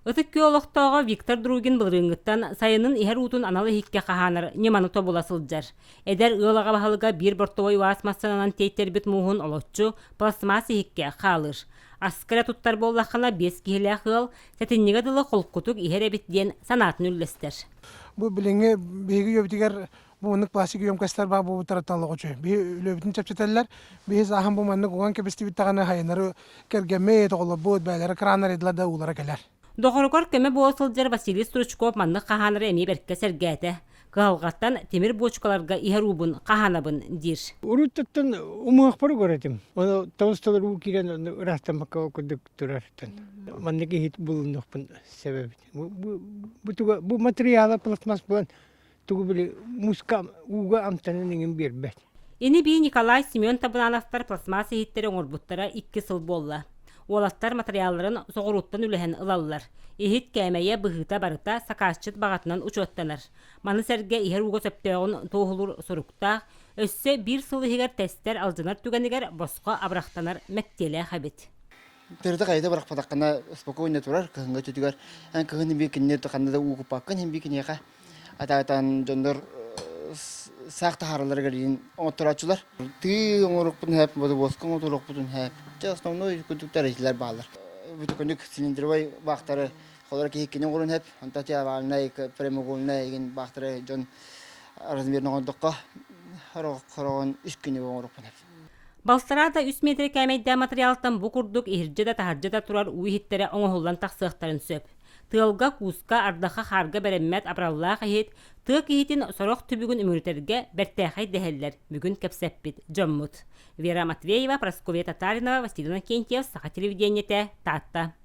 Ытык Күөл олохтооҕо Виктор Другин былырыыҥҥыттан сайынын иһэр уутун анал иһиккэ хаһаанар ньыманы тобула сылдьар. Эдэр ыал аҕа баһылыга биир бортовой УАЗ массыынанан тиэйтэрбит мууһун олоччу пластмасс иһиккэ хаалыыр. Аска эрэ туттар буоллаххына биэс киһилээх ыал сэтинньигэ дылы холкутук иһэр эбит диэн санаатын үллэстэр. Бу билиҥҥи биһиги үйэбитигэр бу маннык пластик емкостар баар буолбуттарыттан олох үчүгэй. Биһи үлэбитин чэпчэтэллэр. Биһи сааһын бу маннык уган кэбистибит даҕаны хайынары кэргэммит, оҕолорбут бэйэлэрэ краннар ыйдылар да уулара кэлэр. Доҕоругар көмө буола сылдьар Василий Стручков маннык хаһаанары эмиэ бэркэ сэргээтэ. Кыһалҕаттан тимир буочукаларга иһэр уубун хаһаанабын диир. Уруттаттан умуһахпар угар этим. Ону тоҕус толору уу киирэн ыраастаммакка курдук турартан. Маннык иһит булунуохпун себебит. Бу, бу, бу материала пластмасс буолан тугу били мууска ууга амтанын иҥин биэрбэт. Ини-бии Николай Семен Табунановтар пластмасс иһиттэри оҥорбуттара икки сыл буолла. Уолаттар матырыйаалларын соҕурууттан үлэһэн ылаллар. Иһит кээмэйэ, быһыыта барыта сакаасчыт баҕатынан учуоттанар. Маны сэргэ иһэр ууга сөптөөҕүн туоһулуур суруктаах, өссө биир сыл иһигэр тэстэр алдьанар түгэнигэр босхо абырахтанар мэктиэлээх эбит. Тырыта хайыта бырахпатаххына спокойно турар кыһыҥҥы өттүгэр эн кыһын биир кинини ханна да уу куппаккын иһин биир киниэхэ атаатаан дьоннор саах таһааралларыгар иин оҥотторооччулар. Тыы оҥорукпутун хэп, бодобуоска оҥоторуохпутун хэп. Чэ, основной курдуктар итилэр бааллар. Бүтүкүнүк цилиндровай баахтары холоро киһи кини оҥорун хэп, онтон овальнай, прямоугольнай игин баахтары дьон размерын оҥордоххо хороҕон үс күнү оҥорукпун хэп. Балсараа да үс метр кээмэйдээх матырыйаалтан бу курдук иһирдьэ да таһырдьа да турар уу иһиттэрэ оҥоһуллан тахсыахтарын сөп. Тыалга-кууска, ардахха-хаарга бэрэммэт абыраллаах иһит тыа киһитин сорох түбүгүн үмүрүтэргэ бэртээхэй дэһэллэр бүгүн кэпсэппит дьоммут. Вера Матвеева, Прасковья Татаринова, Василий Иннокентьев, Саха телевидениетэ, Таатта.